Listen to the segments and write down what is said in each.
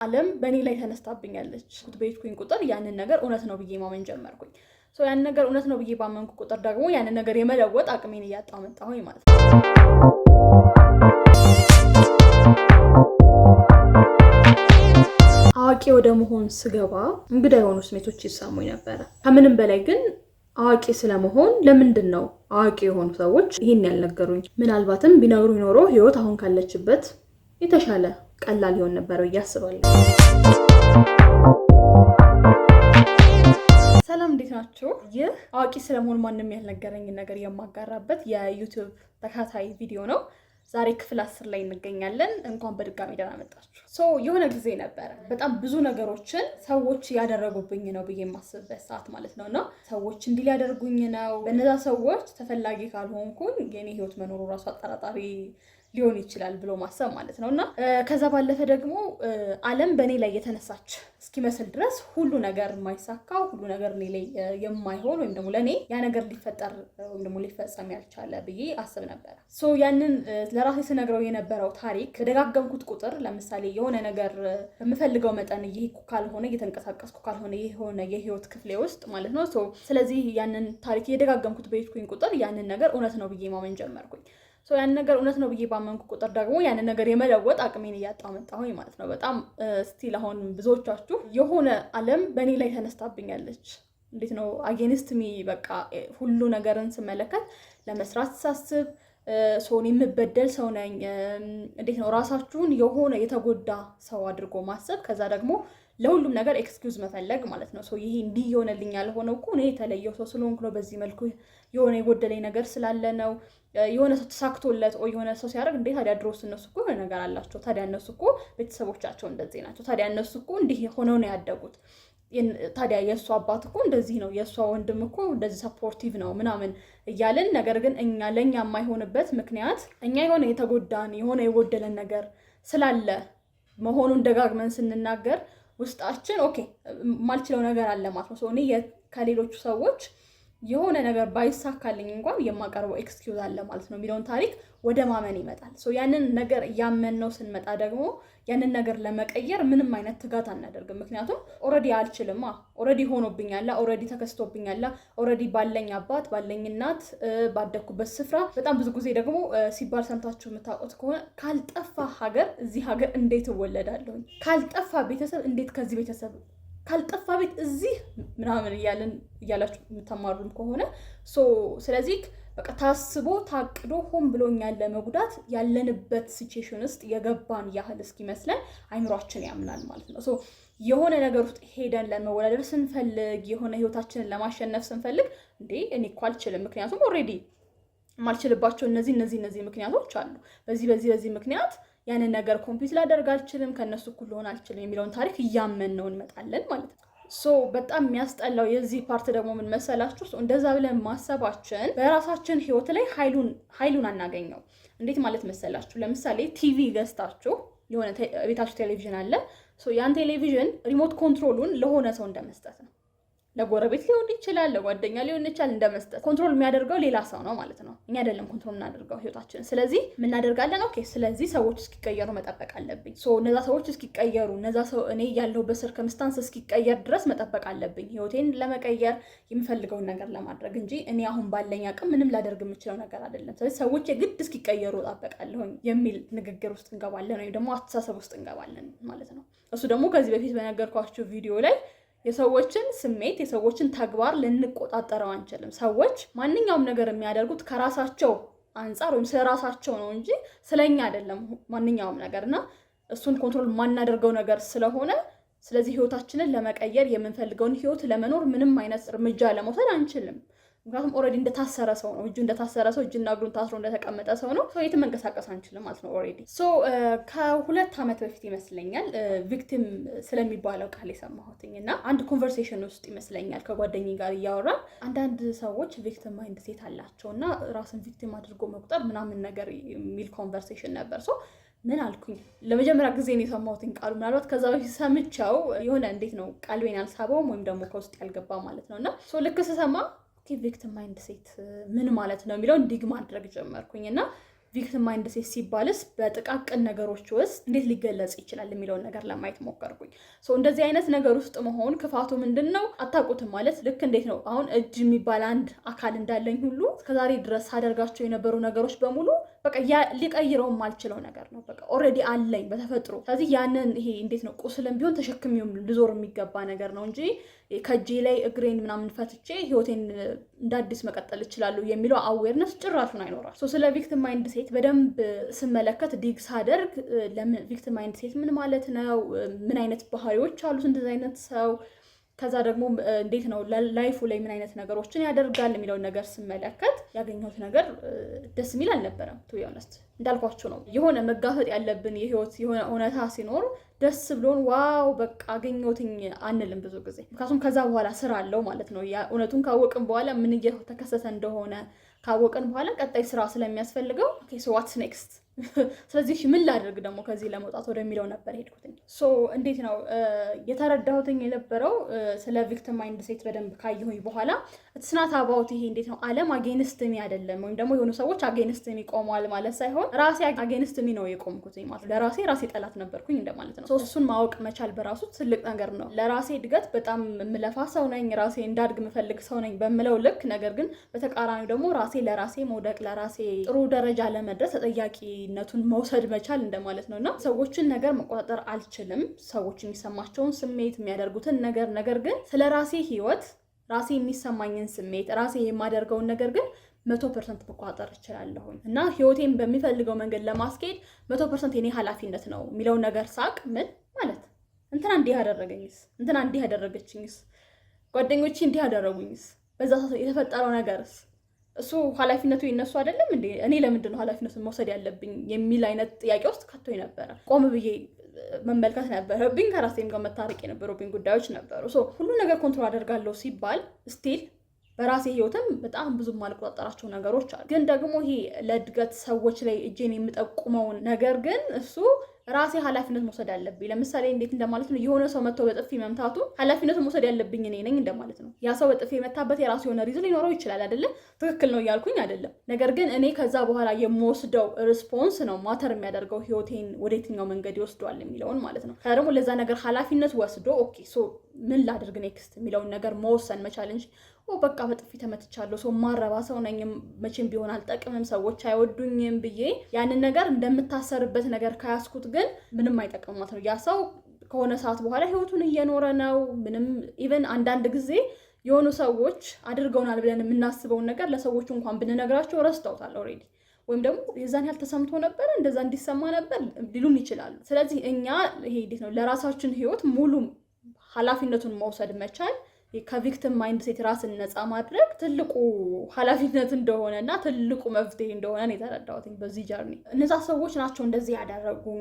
ዓለም በእኔ ላይ ተነስታብኛለች። በሄድኩኝ ቁጥር ያንን ነገር እውነት ነው ብዬ ማመን ጀመርኩኝ። So ያንን ነገር እውነት ነው ብዬ ባመንኩ ቁጥር ደግሞ ያንን ነገር የመለወጥ አቅሜን እያጣሁ መጣሁኝ ማለት ነው። አዋቂ ወደ መሆን ስገባ እንግዳ የሆኑ ስሜቶች ይሰሙኝ ነበረ። ከምንም በላይ ግን አዋቂ ስለመሆን ለምንድን ነው አዋቂ የሆኑ ሰዎች ይህን ያልነገሩኝ? ምናልባትም ቢነግሩኝ ኖሮ ህይወት አሁን ካለችበት የተሻለ ቀላል ይሆን ነበር ብዬ አስባለሁ። ሰላም፣ እንዴት ናችሁ? ይህ አዋቂ ስለመሆን ማንም ያልነገረኝን ነገር የማጋራበት የ YouTube ተከታታይ ቪዲዮ ነው። ዛሬ ክፍል 10 ላይ እንገኛለን። እንኳን በድጋሚ ደህና መጣችሁ። So የሆነ ጊዜ ነበረ በጣም ብዙ ነገሮችን ሰዎች ያደረጉብኝ ነው ብዬ የማስብበት ሰዓት ማለት ነው። እና ሰዎች እንዲህ ሊያደርጉኝ ነው፣ በእነዛ ሰዎች ተፈላጊ ካልሆንኩኝ የኔ ህይወት መኖሩ ራሱ አጠራጣሪ ሊሆን ይችላል ብሎ ማሰብ ማለት ነው። እና ከዛ ባለፈ ደግሞ ዓለም በእኔ ላይ የተነሳች እስኪመስል ድረስ ሁሉ ነገር የማይሳካው፣ ሁሉ ነገር እኔ ላይ የማይሆን ወይም ደግሞ ለእኔ ያ ነገር ሊፈጠር ወይም ደግሞ ሊፈጸም ያልቻለ ብዬ አስብ ነበረ። So ያንን ለራሴ ስነግረው የነበረው ታሪክ በደጋገምኩት ቁጥር፣ ለምሳሌ የሆነ ነገር በምፈልገው መጠን እየሄድኩ ካልሆነ፣ እየተንቀሳቀስኩ ካልሆነ የሆነ የህይወት ክፍሌ ውስጥ ማለት ነው። ስለዚህ ያንን ታሪክ እየደጋገምኩት በሄድኩኝ ቁጥር ያንን ነገር እውነት ነው ብዬ ማመን ጀመርኩኝ። So ያንን ነገር እውነት ነው ብዬ ባመንኩ ቁጥር ደግሞ ያንን ነገር የመለወጥ አቅሜን እያጣሁ መጣሁኝ ማለት ነው። በጣም still አሁን ብዙዎቻችሁ የሆነ ዓለም በእኔ ላይ ተነስታብኛለች። እንዴት ነው against me፣ በቃ ሁሉ ነገርን ስመለከት፣ ለመስራት ሳስብ ሰውን የምበደል ሰው ነኝ። እንዴት ነው ራሳችሁን የሆነ የተጎዳ ሰው አድርጎ ማሰብ፣ ከዛ ደግሞ ለሁሉም ነገር excuse መፈለግ ማለት ነው። ይሄ እንዲህ የሆነልኝ ያልሆነው እኮ እኔ የተለየው ሰው ስለሆንኩ ነው፣ በዚህ መልኩ የሆነ የጎደለኝ ነገር ስላለ ነው። የሆነ ሰው ተሳክቶለት የሆነ ሰው ሲያደርግ፣ እንዴ ታዲያ ድሮስ እነሱ እኮ የሆነ ነገር አላቸው፣ ታዲያ እነሱ እኮ ቤተሰቦቻቸው እንደዚህ ናቸው፣ ታዲያ እነሱ እኮ እንዲህ ሆነው ነው ያደጉት፣ ታዲያ የእሱ አባት እኮ እንደዚህ ነው፣ የእሷ ወንድም እኮ እንደዚህ supportive ነው ምናምን እያልን፣ ነገር ግን እኛ ለእኛ የማይሆንበት ምክንያት እኛ የሆነ የተጎዳን፣ የሆነ የጎደለን ነገር ስላለ መሆኑን ደጋግመን ስንናገር ውስጣችን okay የማልችለው ነገር አለ ማለት ነው። እኔ ከሌሎቹ ሰዎች የሆነ ነገር ባይሳካልኝ እንኳን የማቀርበው excuse አለ ማለት ነው የሚለውን ታሪክ ወደ ማመን ይመጣል። ያንን ነገር እያመንነው ስንመጣ ደግሞ ያንን ነገር ለመቀየር ምንም አይነት ትጋት አናደርግም። ምክንያቱም already አልችልማ፣ already ሆኖብኛላ፣ already ተከስቶብኛላ፣ already ባለኝ አባት፣ ባለኝ እናት፣ ባደግኩበት ስፍራ፣ በጣም ብዙ ጊዜ ደግሞ ሲባል ሰምታችሁ የምታውቁት ከሆነ፣ ካልጠፋ ሀገር እዚህ ሀገር እንዴት እወለዳለሁኝ? ካልጠፋ ቤተሰብ እንዴት ከዚህ ቤተሰብ፣ ካልጠፋ ቤት እዚህ ምናምን እያለን እያላችሁ የምታማሩም ከሆነ፣ ስለዚህ በቃ ታስቦ ታቅዶ ሆን ብሎ እኛን ለመጉዳት ያለንበት situation ውስጥ የገባን ያህል እስኪመስለን አይምሯችን ያምናል ማለት ነው። So የሆነ ነገር ውስጥ ሄደን ለመወዳደር ስንፈልግ፣ የሆነ ህይወታችንን ለማሸነፍ ስንፈልግ፣ እንዴ እኔ እኮ አልችልም፣ ምክንያቱም already የማልችልባቸው እነዚህ እነዚህ እነዚህ ምክንያቶች አሉ፣ በዚህ በዚህ በዚህ ምክንያት ያንን ነገር compete ላደርግ አልችልም፣ ከእነሱ እኩል ልሆን አልችልም የሚለውን ታሪክ እያመን ነው እንመጣለን ማለት ነው። So በጣም የሚያስጠላው የዚህ part ደግሞ ምን መሰላችሁ? እንደዛ ብለን ማሰባችን በራሳችን ህይወት ላይ ኃይሉን አናገኘው። እንዴት ማለት መሰላችሁ? ለምሳሌ ቲቪ ገዝታችሁ የሆነ ቤታችሁ ቴሌቪዥን አለ። ያን ቴሌቪዥን remote control ኡን ለሆነ ሰው እንደመስጠት ነው። ለጎረቤት ሊሆን ይችላል፣ ለጓደኛ ሊሆን ይችላል። እንደመስጠት control የሚያደርገው ሌላ ሰው ነው ማለት ነው። እኛ አይደለም control የምናደርገው ህይወታችንን። ስለዚህ ምናደርጋለን? Okay፣ ስለዚህ ሰዎች እስኪቀየሩ መጠበቅ አለብኝ። So እነዛ ሰዎች እስኪቀየሩ፣ እነዛ ሰው እኔ ያለሁበት circumstance እስኪቀየር ድረስ መጠበቅ አለብኝ ህይወቴን ለመቀየር፣ የምፈልገውን ነገር ለማድረግ እንጂ እኔ አሁን ባለኝ አቅም ምንም ላደርግ የምችለው ነገር አይደለም። ስለዚህ ሰዎች የግድ እስኪቀየሩ እጠብቃለሁኝ የሚል ንግግር ውስጥ እንገባለን ወይም ደግሞ አስተሳሰብ ውስጥ እንገባለን ማለት ነው። እሱ ደግሞ ከዚህ በፊት በነገርኳችሁ ቪዲዮ ላይ የሰዎችን ስሜት፣ የሰዎችን ተግባር ልንቆጣጠረው አንችልም። ሰዎች ማንኛውም ነገር የሚያደርጉት ከራሳቸው አንጻር ወይም ስለ ራሳቸው ነው እንጂ ስለኛ አይደለም ማንኛውም ነገር። እና እሱን control የማናደርገው ነገር ስለሆነ፣ ስለዚህ ህይወታችንን ለመቀየር፣ የምንፈልገውን ህይወት ለመኖር ምንም አይነት እርምጃ ለመውሰድ አንችልም። ምክንያቱም already እንደታሰረ ሰው ነው። እጁ እንደታሰረ ሰው፣ እጅና እግሩን ታስሮ እንደተቀመጠ ሰው ነው። የትም መንቀሳቀስ አንችልም ማለት ነው already። So ከ2 ዓመት በፊት ይመስለኛል victim ስለሚባለው ቃል የሰማሁትኝ። እና አንድ conversation ውስጥ ይመስለኛል ከጓደኛዬ ጋር እያወራን አንዳንድ ሰዎች victim mindset አላቸው እና ራስን victim አድርጎ መቁጠር ምናምን ነገር የሚል conversation ነበር። So ምን አልኩኝ? ለመጀመሪያ ጊዜ ነው የሰማሁትን ቃሉ። ምናልባት ከዛ በፊት ሰምቸው የሆነ እንዴት ነው ቀልቤን አልሳበውም ወይም ደግሞ ከውስጥ ያልገባ ማለት ነው። እና ልክ ስሰማ victim mindset ምን ማለት ነው የሚለውን dig ማድረግ ጀመርኩኝ። እና Victim mindset ሲባልስ በጥቃቅን ነገሮች ውስጥ እንዴት ሊገለጽ ይችላል የሚለውን ነገር ለማየት ሞከርኩኝ። So እንደዚህ አይነት ነገር ውስጥ መሆን ክፋቱ ምንድን ነው? አታውቁትም ማለት ልክ እንዴት ነው አሁን እጅ የሚባል አንድ አካል እንዳለኝ ሁሉ እስከዛሬ ድረስ ሳደርጋቸው የነበሩ ነገሮች በሙሉ በቃ ሊቀይረው የማልችለው ነገር ነው። በቃ already አለኝ በተፈጥሮ። ስለዚህ ያንን ይሄ እንዴት ነው ቁስልም ቢሆን ተሸክሜውም ልዞር የሚገባ ነገር ነው እንጂ ከእጄ ላይ እግሬን ምናምን ፈትቼ ህይወቴን እንደ አዲስ መቀጠል እችላለሁ የሚለው awareness ጭራሹን አይኖራል። So ስለ victim mindset በደንብ ስመለከት፣ dig ሳደርግ፣ ለምን victim mindset ምን ማለት ነው? ምን አይነት ባህሪዎች አሉት እንደዚህ አይነት ሰው፣ ከዛ ደግሞ እንዴት ነው life ኡ ላይ ምን አይነት ነገሮችን ያደርጋል የሚለውን ነገር ስመለከት ያገኘሁት ነገር ደስ የሚል አልነበረም። To be honest እንዳልኳችሁ ነው። የሆነ መጋፈጥ ያለብን የህይወት የሆነ እውነታ ሲኖር ደስ ብሎን wow በቃ አገኘሁትኝ አንልም ብዙ ጊዜ። ምክንያቱም ከዛ በኋላ ስራ አለው ማለት ነው። እውነቱን ካወቅን በኋላ፣ ምን እየተከሰተ እንደሆነ ካወቅን በኋላ ቀጣይ ስራ ስለሚያስፈልገው so what's next፣ ስለዚህ ምን ላድርግ ደግሞ ከዚህ ለመውጣት ወደሚለው ነበር ሄድኩትኝ። So እንዴት ነው የተረዳሁትኝ የነበረው፣ ስለ victim mindset በደንብ ካየሁኝ በኋላ it's not about ይሄ እንዴት ነው ዓለም against me አይደለም፣ ወይም ደግሞ የሆኑ ሰዎች against me ቆመዋል ማለት ሳይሆን ራሴ against me ነው የቆምኩትኝ ማለት ነው። ለራሴ ራሴ ጠላት ነበርኩኝ እንደማለት ነው። እሱን ማወቅ መቻል በራሱ ትልቅ ነገር ነው። ለራሴ እድገት በጣም የምለፋ ሰው ነኝ፣ ራሴ እንዳድግ የምፈልግ ሰው ነኝ በምለው ልክ፣ ነገር ግን በተቃራኒው ደግሞ ራሴ ለራሴ መውደቅ፣ ለራሴ ጥሩ ደረጃ ለመድረስ ተጠያቂነቱን መውሰድ መቻል እንደማለት ነው። እና ሰዎችን ነገር መቆጣጠር አልችልም፣ ሰዎች የሚሰማቸውን ስሜት፣ የሚያደርጉትን ነገር። ነገር ግን ስለ ራሴ ህይወት ራሴ የሚሰማኝን ስሜት፣ ራሴ የማደርገውን ነገር ግን 100% መቆጣጠር እችላለሁኝ እና ህይወቴን በሚፈልገው መንገድ ለማስኬድ 100% የኔ ኃላፊነት ነው የሚለውን ነገር ሳቅ፣ ምን ማለት እንትና እንዲህ ያደረገኝስ፣ እንትና እንዲህ ያደረገችኝስ፣ ጓደኞቼ እንዲህ ያደረጉኝስ፣ በዛ የተፈጠረው ነገርስ እሱ ኃላፊነቱ የነሱ አይደለም እንዴ? እኔ ለምንድን ነው ኃላፊነቱን መውሰድ ያለብኝ የሚል አይነት ጥያቄ ውስጥ ከቶኝ ነበረ። ቆም ብዬ መመልከት ነበረብኝ። ከራሴም ጋር መታረቅ የነበሩብኝ ጉዳዮች ነበሩ። So ሁሉ ነገር control አደርጋለሁ ሲባል still በራሴ ህይወትም በጣም ብዙ የማልቆጣጠራቸው ነገሮች አሉ። ግን ደግሞ ይሄ ለእድገት ሰዎች ላይ እጄን የምጠቁመውን ነገር ግን እሱ ራሴ ኃላፊነት መውሰድ አለብኝ። ለምሳሌ እንዴት እንደማለት ነው፣ የሆነ ሰው መጥቶ በጥፊ መምታቱ ኃላፊነቱን መውሰድ ያለብኝ እኔ ነኝ እንደማለት ነው። ያ ሰው በጥፊ የመታበት የራሱ የሆነ reason ሊኖረው ይችላል አይደለ? ትክክል ነው እያልኩኝ አይደለም። ነገር ግን እኔ ከዛ በኋላ የምወስደው response ነው matter የሚያደርገው፣ ህይወቴን ወደ የትኛው መንገድ ይወስደዋል የሚለውን ማለት ነው። ከዛ ደግሞ ለዛ ነገር ኃላፊነት ወስዶ okay so ምን ላድርግ next የሚለውን ነገር መወሰን መቻል እንጂ በቃ በጥፊ ተመትቻለሁ፣ ሰው ማረባ ሰው ነኝ፣ መቼም ቢሆን አልጠቅምም፣ ሰዎች አይወዱኝም ብዬ ያንን ነገር እንደምታሰርበት ነገር ከያዝኩት ግን ምንም አይጠቅምም ማለት ነው። ያ ሰው ከሆነ ሰዓት በኋላ ህይወቱን እየኖረ ነው። ምንም even አንዳንድ ጊዜ የሆኑ ሰዎች አድርገውናል ብለን የምናስበውን ነገር ለሰዎቹ እንኳን ብንነግራቸው ረስተውታል already፣ ወይም ደግሞ የዛን ያህል ተሰምቶ ነበረ፣ እንደዛ እንዲሰማ ነበር ሊሉን ይችላሉ። ስለዚህ እኛ ይሄ እንዴት ነው ለራሳችን ህይወት ሙሉ ኃላፊነቱን መውሰድ መቻል፣ ከ victim mindset ራስን ነፃ ማድረግ ትልቁ ኃላፊነት እንደሆነ እና ትልቁ መፍትሄ እንደሆነ ነው የተረዳሁት በዚህ journey። እነዛ ሰዎች ናቸው እንደዚህ ያደረጉኝ፣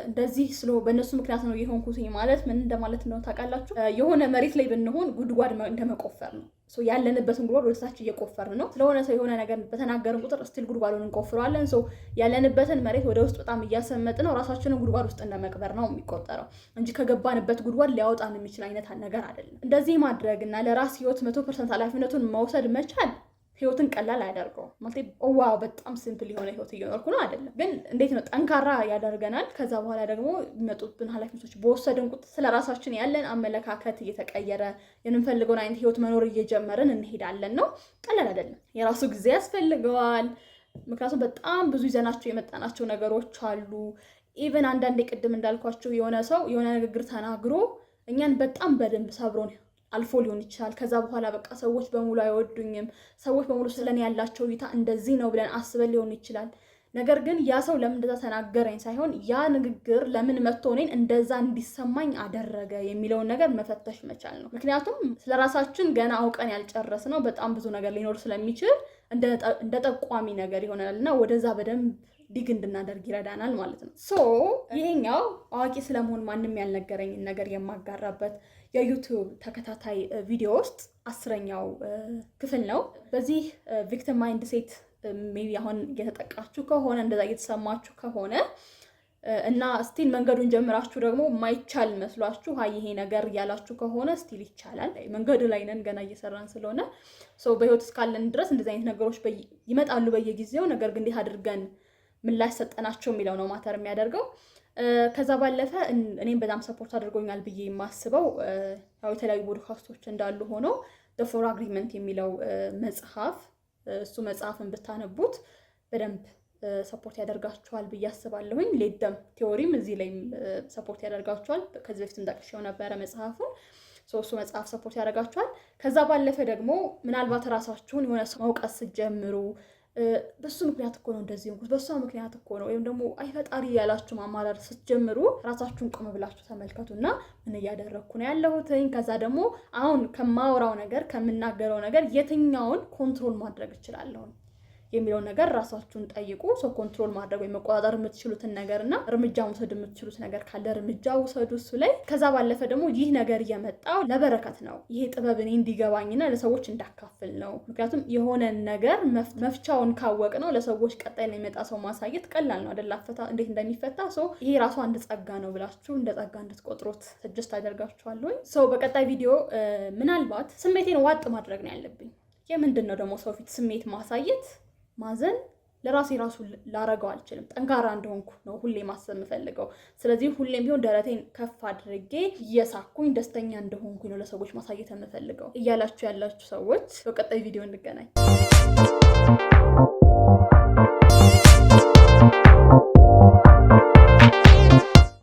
እንደዚህ ስለ በእነሱ ምክንያት ነው የሆንኩትኝ ማለት ምን እንደማለት እንደሆነ ታውቃላችሁ? የሆነ መሬት ላይ ብንሆን ጉድጓድ እንደመቆፈር ነው። ያለንበትን ጉድጓድ ወደ ታች እየቆፈርን ነው። ስለሆነ ሰው የሆነ ነገር በተናገርን ቁጥር still ጉድጓዱን እንቆፍረዋለን። So ያለንበትን መሬት ወደ ውስጥ በጣም እያሰመጥን ነው፣ ራሳችንን ጉድጓድ ውስጥ እንደመቅበር ነው የሚቆጠረው እንጂ ከገባንበት ጉድጓድ ሊያወጣን የሚችል አይነት ነገር አይደለም። እንደዚህ ማድረግ እና ለራስ ህይወት 100% ኃላፊነቱን መውሰድ መቻል ህይወትን ቀላል አያደርገውም። ማለት wow በጣም simple የሆነ ህይወት እየኖርኩ ነው አይደለም፣ ግን እንዴት ነው ጠንካራ ያደርገናል። ከዛ በኋላ ደግሞ የሚመጡብን ኃላፊነቶች በወሰድን ቁጥር ስለ ራሳችን ያለን አመለካከት እየተቀየረ የምንፈልገውን አይነት ህይወት መኖር እየጀመርን እንሄዳለን ነው። ቀላል አይደለም፣ የራሱ ጊዜ ያስፈልገዋል። ምክንያቱም በጣም ብዙ ይዘናቸው የመጣናቸው ነገሮች አሉ። Even አንዳንዴ ቅድም እንዳልኳቸው የሆነ ሰው የሆነ ንግግር ተናግሮ እኛን በጣም በደንብ ሰብሮን አልፎ ሊሆን ይችላል። ከዛ በኋላ በቃ ሰዎች በሙሉ አይወዱኝም፣ ሰዎች በሙሉ ስለኔ ያላቸው እይታ እንደዚህ ነው ብለን አስበን ሊሆን ይችላል። ነገር ግን ያ ሰው ለምን እንደዛ ተናገረኝ ሳይሆን ያ ንግግር ለምን መጥቶ እኔን እንደዛ እንዲሰማኝ አደረገ የሚለውን ነገር መፈተሽ መቻል ነው። ምክንያቱም ስለ ራሳችን ገና አውቀን ያልጨረስነው በጣም ብዙ ነገር ሊኖር ስለሚችል እንደ ጠቋሚ ነገር ይሆናል እና ወደዛ በደንብ dig እንድናደርግ ይረዳናል ማለት ነው። So ይሄኛው አዋቂ ስለመሆን ማንም ያልነገረኝን ነገር የማጋራበት የ YouTube ተከታታይ ቪዲዮ ውስጥ 10ኛው ክፍል ነው። በዚህ victim mindset maybe አሁን እየተጠቃችሁ ከሆነ፣ እንደዛ እየተሰማችሁ ከሆነ እና still መንገዱን ጀምራችሁ ደግሞ ማይቻል መስሏችሁ አይ ይሄ ነገር እያላችሁ ከሆነ still ይቻላል። መንገዱ ላይ ነን፣ ገና እየሰራን ስለሆነ። So በህይወት እስካለን ድረስ እንደዚህ አይነት ነገሮች ይመጣሉ በየጊዜው። ነገር ግን እንዴት አድርገን ምላሽ ሰጠናቸው የሚለው ነው matter የሚያደርገው። ከዛ ባለፈ እኔም በጣም support አድርጎኛል ብዬ የማስበው ያው የተለያዩ ፖድካስቶች እንዳሉ ሆኖ The Four Agreement የሚለው መጽሐፍ፣ እሱ መጽሐፍን ብታነቡት በደንብ support ያደርጋችኋል ብዬ አስባለሁኝ። Let them theory ም እዚህ ላይም support ያደርጋችኋል። ከዚህ በፊትም ጠቅሼው ነበረ መጽሐፉን። እሱ መጽሐፍ support ያደርጋችኋል። ከዛ ባለፈ ደግሞ ምናልባት ራሳችሁን የሆነ ሰው መውቀስ ስትጀምሩ፣ በሱ ምክንያት እኮ ነው እንደዚህ ሆንኩት፣ በሷ ምክንያት እኮ ነው፣ ወይም ደግሞ አይ ፈጣሪ ያላችሁ ማማረር ስትጀምሩ ራሳችሁን ቆም ብላችሁ ተመልከቱና ምን እያደረግኩ ነው ያለሁትኝ፣ ከዛ ደግሞ አሁን ከማወራው ነገር፣ ከምናገረው ነገር የትኛውን control ማድረግ እችላለሁ የሚለውን ነገር ራሳችሁን ጠይቁ። So control ማድረግ ወይም መቆጣጠር የምትችሉትን ነገር እና እርምጃ መውሰድ የምትችሉት ነገር ካለ እርምጃ ውሰዱ እሱ ላይ። ከዛ ባለፈ ደግሞ ይህ ነገር የመጣው ለበረከት ነው። ይሄ ጥበብ እኔ እንዲገባኝና ለሰዎች እንዳካፍል ነው። ምክንያቱም የሆነ ነገር መፍቻውን ካወቅነው ለሰዎች፣ ቀጣይ ለሚመጣ ሰው ማሳየት ቀላል ነው አይደል? አፈታ እንዴት እንደሚፈታ። So ይሄ ራሱ አንድ ጸጋ ነው ብላችሁ እንደ ጸጋ እንድትቆጥሩት suggest አደርጋችኋለሁኝ። So በቀጣይ ቪዲዮ ምናልባት ስሜቴን ዋጥ ማድረግ ነው ያለብኝ። የምንድን ነው ደግሞ ሰው ፊት ስሜት ማሳየት፣ ማዘን ለራሴ ራሱ ላረገው አልችልም። ጠንካራ እንደሆንኩ ነው ሁሌ ማሰብ የምፈልገው። ስለዚህ ሁሌም ቢሆን ደረቴን ከፍ አድርጌ እየሳኩኝ ደስተኛ እንደሆንኩኝ ነው ለሰዎች ማሳየት የምፈልገው እያላችሁ ያላችሁ ሰዎች በቀጣይ ቪዲዮ እንገናኝ።